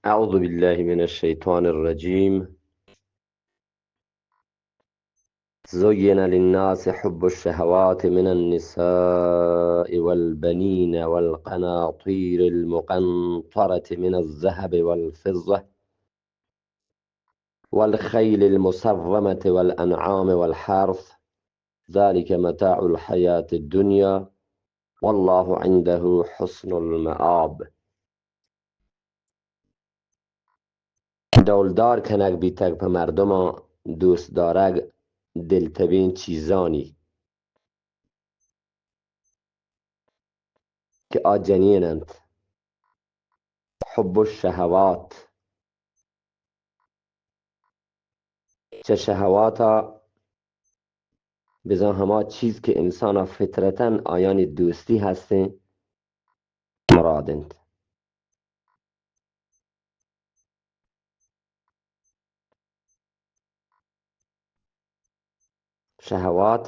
أعوذ بالله من الشيطان الرجيم. زين للناس حب الشهوات من النساء والبنين والقناطير المقنطرة من الذهب والفضة والخيل المسومة والأنعام والحرث، ذلك متاع الحياة الدنيا والله عنده حسن المآب. ڈولدار کنگ بیتگ پہ مردماں دوست دارگ دلتبیں چیزانی کہ آ جنین انت. حب الشهوات، چہ شهواتا بزاں ہما چیز کہ انسانا فطرتاً آیانی دوستی ہستیں مراد انت. شهوات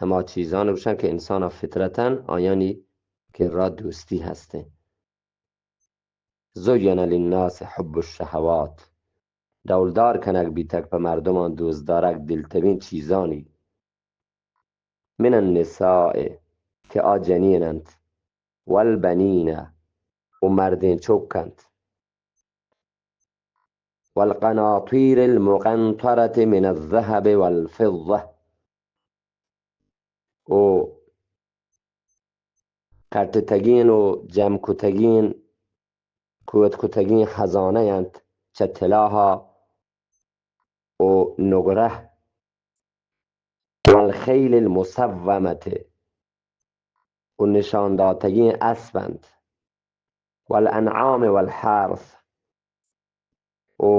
ہما چیزان گوشن کہ انسانا فطرتاً آیانی کرا دوستی ہستیں. زين للناس حب الشهوات، ڈولدار کنگ بیتگ پہ مردمان دوست دارگ دلتبیں چیزانی، من النساء، کہ آ جنین انت، والبنین، و مردین چک انت، والقناطير المقنطرة من الذهب والفضة، و کٹتگین و جم کتگین، کوت کتگین خزانہ انت چہ طلاها و نگره، والخيل المسومة، و نشان داتگین اسب انت، والأنعام والحرث، و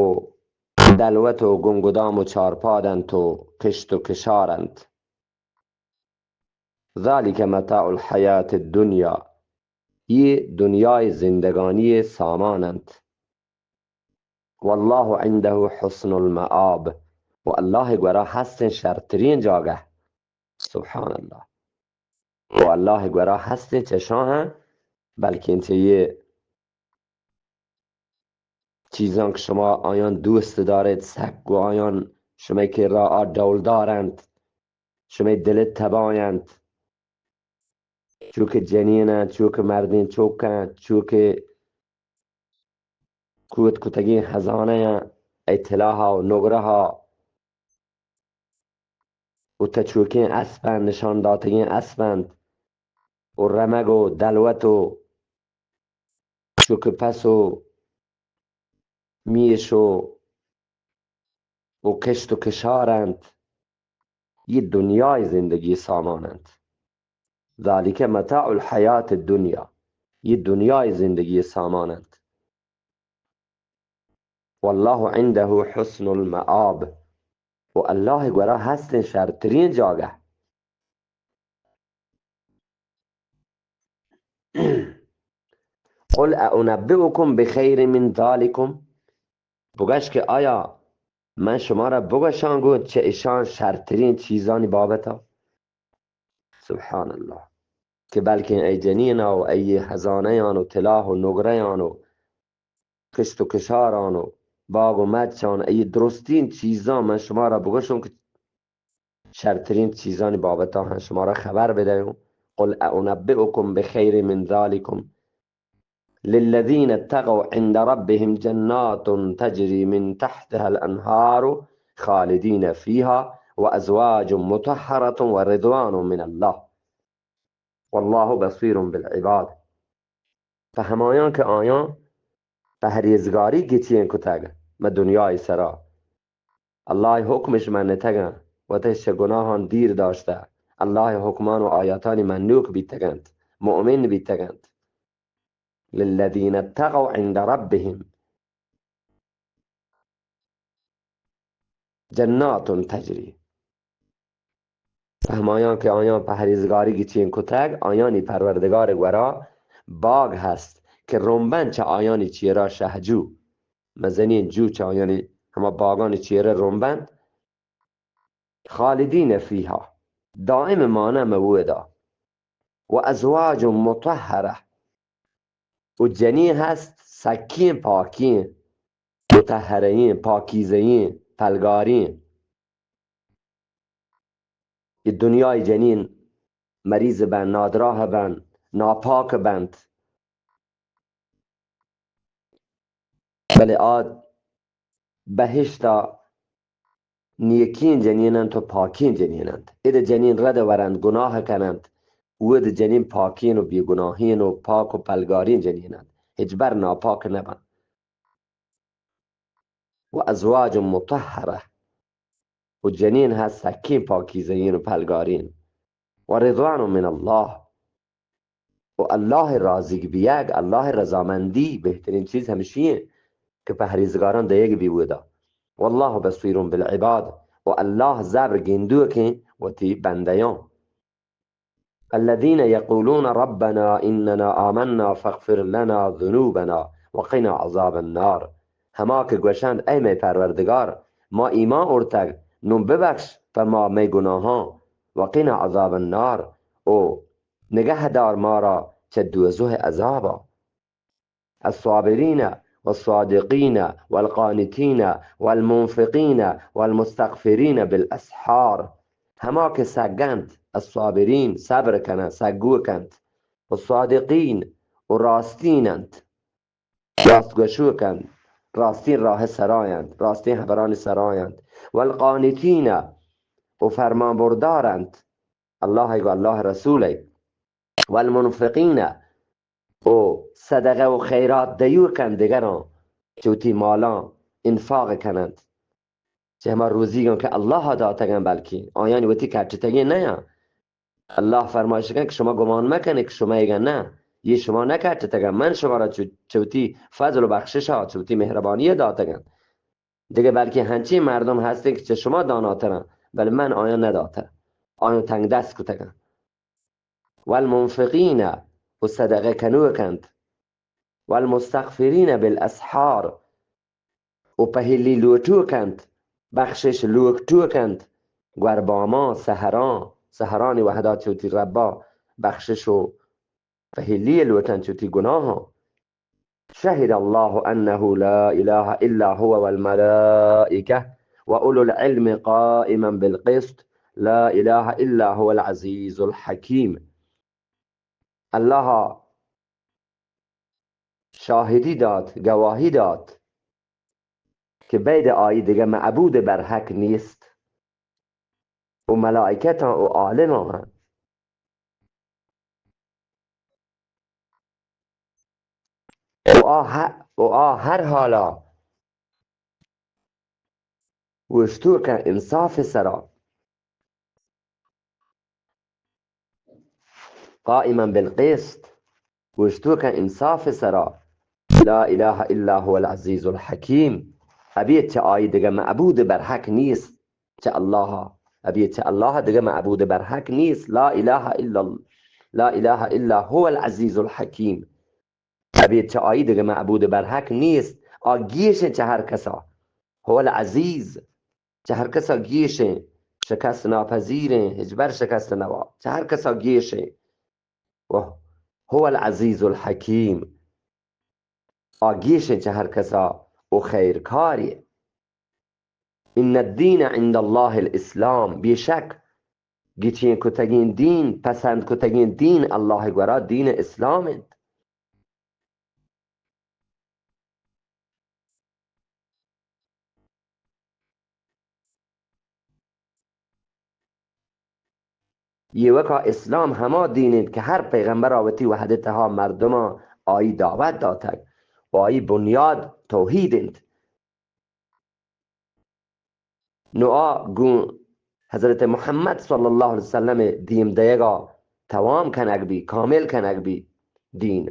دلوت و گنگدام و چارپاد انت و کشت و کشار انت. ذلك متاع الحياة الدنيا، یہ دنیای زندگانی سامان انت. والله عنده حسن المآب، و اللہ گورا ہستیں شرترین جاگہ. سبحان اللہ. و اللہ گورا ہستیں چشاں ہیں، بلکن چہ یہ چیزاں کہ شما آیان دوست دارید، سک و آیان شمئے کرا آ ڈولدار انت، شمئے دل تبا انت، چو کہ جنین انت، چو کہ مردین چک انت، چو کہ کوت کتگین خزانہ انت، اے طلاها و نگرها، و تچوکین اسب انت، نشان داتگین اسب انت، و رمگ و دلوت و چو کہ پس و میش و، و کشت و کشار انت، یہ دنیای زندگی سامان انت. ذلك متاع الحياة الدنيا، یہ دنیای زندگی سامان انت. والله عنده حسن المآب، و اللہ گورا ہستیں شرترین جاگہ. قل أأنبئكم بخير من ذلكم، بگش کہ آیا من شما را بگشاں گوں چہ اشان شرترین چیزانی بابتا؟ سبحان اللہ. کہ بلکن اے جنینا و اے خزانیان و طلاہ و نگریان و کشت و کشاران و باغ و مچان، اے درستین چیزان من شما را بگشوں کہ شرترین چیزانی بابتا ہم شما را خبر بدیوں. قل أأنبئكم بخير من ذلكم للذين اتقوا عند ربهم جنات تجري من تحتها الأنهار خالدين فيها وأزواج مطهرة ورضوان من الله والله بصير بالعباد. پہ ہمایاں کہ آیاں پہریزگاری گچین کتگ مہ دنیای سرا، اللہ حکمش منتگاں، وتش چہ گناہان دیر داشتہ، اللہ حکمان و آیاتانی منوک بیتگنت، مؤمن بیتگنت. للذين اتقوا عند ربهم جنات تجري. پہ ہمایاں کہ آیاں پہریزگاری گچین کتگ، آیانی پروردگار گورا باغ ہست کہ رمبن چہ آیانی چیرا شہجو، مزنین جو چہ آیانی ہما باغانی چیرا رمبن، خالدين فيها، دائم مانہ مہ اودا. وأزواج مطهرة، و جنین ہست سکین پاکین، مطهره‌ایں، پاکیزه‌ایں، پلگاریں. اے دنیای جنین مریض بنت، نادراہ بنت، ناپاک بنت، بلے آ بہشتا نیکیں جنین انت و پاکیں جنین انت. ادا جنین رد ورنت، گناہ کننت، اود جنین پاکیں و بیگناہیں و پاک و پلگاریں جنین انت، ہچبر ناپاک نبنت. و ازواج مطهره، و جنین ہست سکیں پاکیزہیں و پلگاریں. و رضوان من الله، و اللہ راضی بیگ، اللہ رضامندی بہترین چیز ہمشی انت کہ پہریزگاران دئیگ بی اودا. والله بصیر بالعباد، و اللہ زبر گندوکیں وتی بندیان. الذين يقولون ربنا إننا آمنا فاغفر لنا ذنوبنا وقنا عذاب النار. ہما کہ گوشنت، اے مئے پروردگار، ما ایمان آورتگ، نوں ببخش پہ ما مئے گناہاں، وقنا عذاب النار، او نگہدار مارا چہ دوزہ عذابا. الصابرين والصادقين والقانتين والمنفقين والمستغفرين بالأسحار. ہما کہ سگنت، الصابرین، صبر کننت، سگوکنت، والصادقین، و راستین انت، راستگوشوکنت، راستین راہ سرا انت، راستین ہبرانی سرا انت، والقانتین، و فرمان بردار انت، اللہ و اللہ رسول، والمنفقین، و صدقہ و خیرات دیوکن، دگراں چہ وتی مالاں انفاق کننت، چہ ہما روزیگاں کہ اللہ داتگن، بلکیں آیانی وتی کٹتگیں نیاں. اللہ فرمائش کن کہ شما گمان مکنے کہ شما ایگا نہ، یہ شما نہ کٹتگن، من شما را چہ، چہ وتی فضل و بخششا، چہ وتی مہربانی داتگن. دگہ بلکیں ہنچیں مردم ہستیں کہ چہ شما داناترن، بلے من آیاں نداتہ، آیاں تنگ دست کتگن. والمنفقین، و صدقہ کنوک انت، والمستغفرین بالاسحار، و پہلی لوٹوک انت، بخشش لوٹوک انت، گور باماں، سحراں، سحرانی وہدا چہ وتی ربا بخشش و پہلی لوٹن چہ وتی گناہاں. شهد الله أنه لا إله إلا هو والملائكة وأولو العلم قائما بالقسط لا إله إلا هو العزيز الحكيم. اللہ شاہدی دات، گواہی دات کہ بید آئی دگہ معبود برحق نیست، و ملائکتاں و عالماں ہم. و آ ہ-، و آ ہر حالا اوشتوکن انصاف سرا، قائما بالقسط، اوشتوکن انصاف سرا، لا اله الا هو العزیز الحکیم، ابید چہ آئی دگہ معبود برحق نیست چہ اللہ، ابید چہ اللہ دگہ معبود برحق نیست، لا اله الا ال-، لا اله الا هو العزیز الحکیم. ابید چہ آئی دگہ معبود برحق نیست، آ گیشیں چہ ہر کسا. هو العزیز، چہ ہر کسا گیشیں، شکست ناپذیریں، ہچبر شکست نوا، چہ ہر کسا گیشیں. و هو العزیز الحکیم، آ گیشیں چہ ہر کسا و خیرکارے. ان الدین عند الله الاسلام، بے شک گچین کتگین دین، پسند کتگین دین اللہ گورا دین اسلام انت. ایوکا اسلام ہما دین انت کہ ہر پیغمبرا وتی وہد تہا مردماں آئی دعوت داتگ و آئی بنیاد توحید انت. نو آ گوں حضرت محمد صلی اللہ علیہ وسلم دیم دئیگا توام کنگ بی، کامل کنگ بی دین.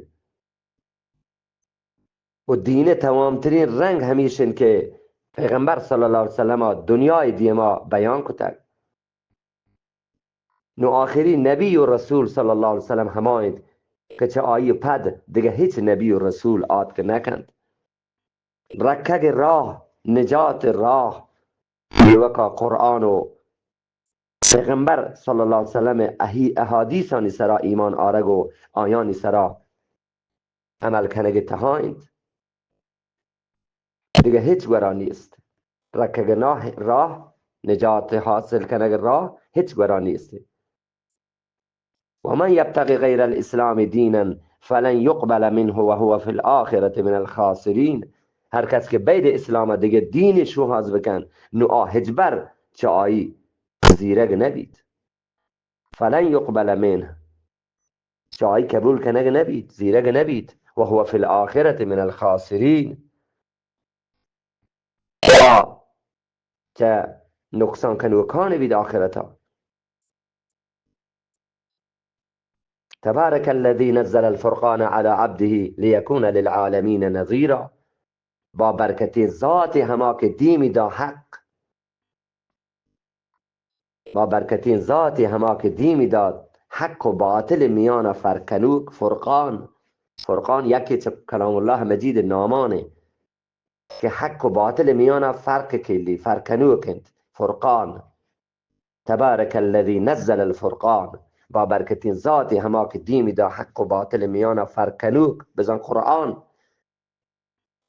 و دین توام ترین رنگ ہمیش انت کہ پیغمبر صلی اللہ علیہ وسلم دنیای دیما بیان کتگ. نو آخری نبی و رسول صلی اللہ علیہ وسلم ہما انت کہ چہ آئی پد دگہ ہچ نبی و رسول آتک نکنت. رکگ راہ، نجات راہ، ایوکا قرآن و پیغمبر صلی اللہ علیہ وسلم اہی-، احادیثانی سرا ایمان آرگ و آیانی سرا عمل کنگ تہا انت. دگہ ہچ گورا نیست۔ رکگ ناہ راہ، نجات حاصل کنگ راہ ہچ گورا نیست۔ ومن یبتغ غیر الاسلام دینا فلن یقبل منه وهو فی الآخرة من الخاسرین۔ ہر کس کہ بید اسلام دگہ دین شوہاز بکن، نو آ ہچبر چہ آئی زیرگ نبیت۔ فلن یقبل منه، چہ آئی قبول کنگ نبیت، زیرگ نبیت۔ وهو فی الآخرة من الخاسرین، آ چہ نقصان کنوکان بیت آخرتا۔ تبارک الذی نزل الفرقان علی عبده لیکون للعالمین نذیرا۔ با برکتیں ذات ہما کہ دیمی دا حق، با برکتیں ذات ہما کہ دیمی دا حق و باطل میانا فرق کنوک۔ فرقان، فرقان یکی چہ کلام اللہ مجید نامانے کہ حق و باطل میانا فرق کلی، فرق کنوک انت۔ فرقان۔ تبارک الذی نزل الفرقان، با برکتیں ذات ہما کہ دیمی دا حق و باطل میانا فرق کنوک، بزن قرآن،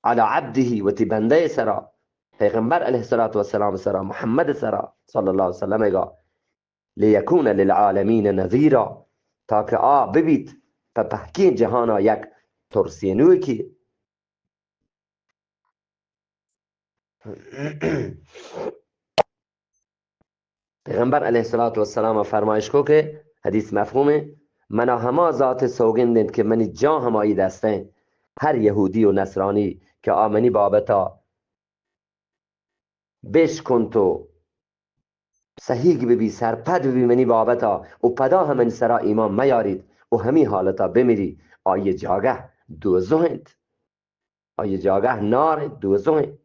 علی عبده، وتی بندہ سرا، پیغمبر علیہ الصلوۃ والسلام سرا، محمد سرا صلی اللہ علیہ وسلم گا، لیکون للعالمین نذیرا، تاکہ آ ببیت پہ پہکیں جہانا یک ترسینوکی۔ پیغمبر علیہ الصلوۃ والسلام فرمائش کو کہ حدیث مفہوم ہے، منا ہما ذات سوگند انت کہ منی جان ہمائی دست ہیں، ہر یہودی و نصرانی کہ آ منی بابتا بشکنت و سہیگ ببی، سرپد ببی منی بابتا و پدا ہم منی سرا ایمان میاریت و ہمی حالتا بمری، آئی جاگہ دوزہ انت۔ آئی جاگہ نار انت، دوزہ انت۔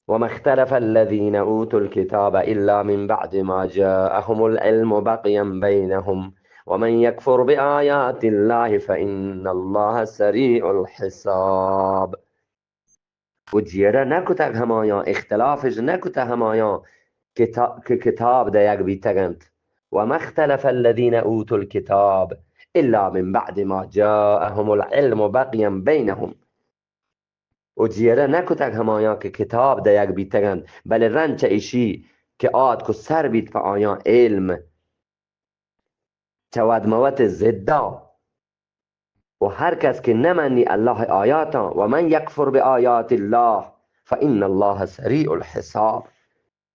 وما اختلف الذين أوتوا الكتاب إلا من بعد ما جاءهم العلم بغيا بينهم ومن يكفر بآيات الله فإن الله سريع الحساب۔ و جیڑہ نہ کتگ ہمایاں، اختلافش نہ کتہ ہمایاں کتا-، کہ کتاب دئیگ بیتگ انت۔ وما اختلف الذين أوتوا الكتاب إلا من بعد ما جاءهم العلم بغيا بينهم۔ و جیڑہ نہ کتگ ہمایاں کہ کتاب دئیگ بیتگ انت، بلے رند چہ ایشی کہ آتک و سر بیت پہ آیاں علم چہ وت مہ وت ضدا۔ و ہر کس کہ نہ منی اللہ آیاتاں، ومن یکفر بآیات اللہ فإن اللہ سریع الحساب،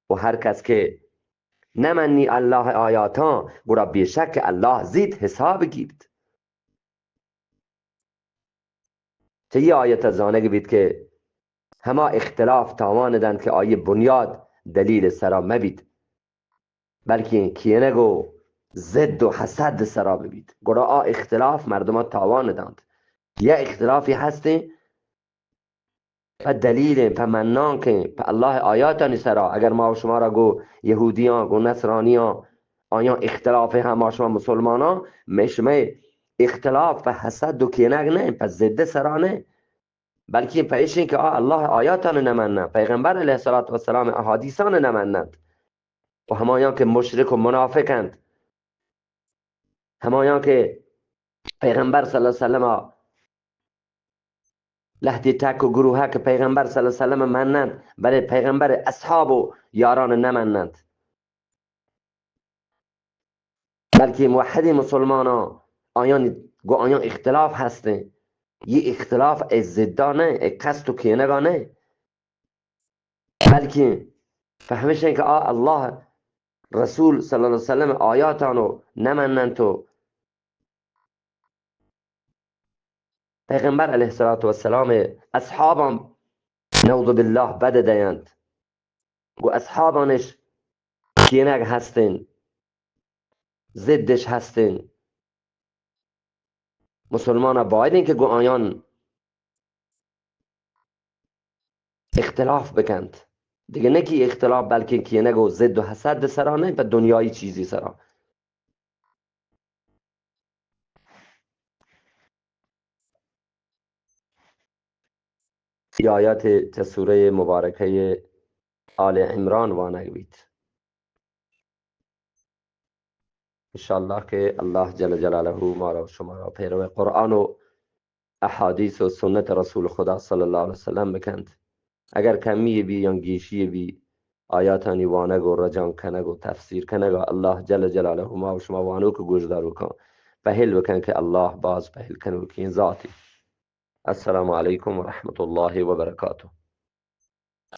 و ہر کس کہ نہ منی اللہ آیاتاں، گڑا بے شک اللہ زیت حساب گیپت۔ چہ اے آیت ء زانگ بیت کہ ہما اختلاف تاوان دنت کہ آئی بنیاد دلیل سرا مہ بیت، بلکیں کینگ و ضد و حسد سرا بہ بیت، گڑا آ اختلاف مردماں تاوان دنت۔ یا اختلافی ہستیں پہ دلیلیں، پہ منانکیں، پہ اللہ آیاتانی سرا۔ اگر ما و شمارا گو یہودیاں، گو نصرانیاں، آیاں اختلاف ہم ما شما مسلماناں، مئے شمئے اختلاف پہ حسد و کینگ نہ، پہ ضد سرا نہ، بلکیں پہ ایشیں کہ آ اللہ آیاتان نہ مننت، پیغمبر علیہ الصلوۃ والسلام احادیثان نہ مننت، و ہمایاں کہ مشرک و منافق انت، ہمایاں کہ پیغمبر صلی اللہ علیہ وسلم لہتی ٹک و گروہ کہ پیغمبر صلی اللہ علیہ وسلم مننت، بلے پیغمبر اصحاب و یاران نہ مننت۔ بلکیں موحدیں مسلماناں آیان گو آیان اختلاف ہستیں۔ یہ اختلاف اے ضدا نہ، اے قصد و کینگا نہ، بلکیں پہ ہمیشیں کہ آ اللہ رسول صلی اللہ علیہ وسلم آیاتانو نہ مننت و پیغمبر علیہ الصلوۃ والسلام اصحابان نعوذ باللہ بد دینت، گو اصحابانش کینگ ہستن، ضدش ہستن۔ مسلمان بایدیں کہ گو آیان اختلاف بکنت۔ دگہ نہ کہ اختلاف، بلکیں کینگ و ضد و حسد سرا نہ، پہ دنیایی چیزی سرا۔ یہ آیات چہ سورہ مبارکہ آل عمران وانگ بیت۔ انشاءاللہ کہ اللہ جل جلالہ مارا و شمارا پیرو قرآن و احادیث و سنت رسول خدا صلی اللہ علیہ وسلم بکنت. اگر کمی بی یا گیشی بی، آیاتانی وانگ و رجانک کنگ و تفسیر کنگ ءَ اللہ جل جلالہ ما و شما وانوک و گوشداروکاں پہل بکن کہ اللہ باز پہل کنوکیں ذاتے. السلام علیکم و رحمت اللہ و برکاتہ.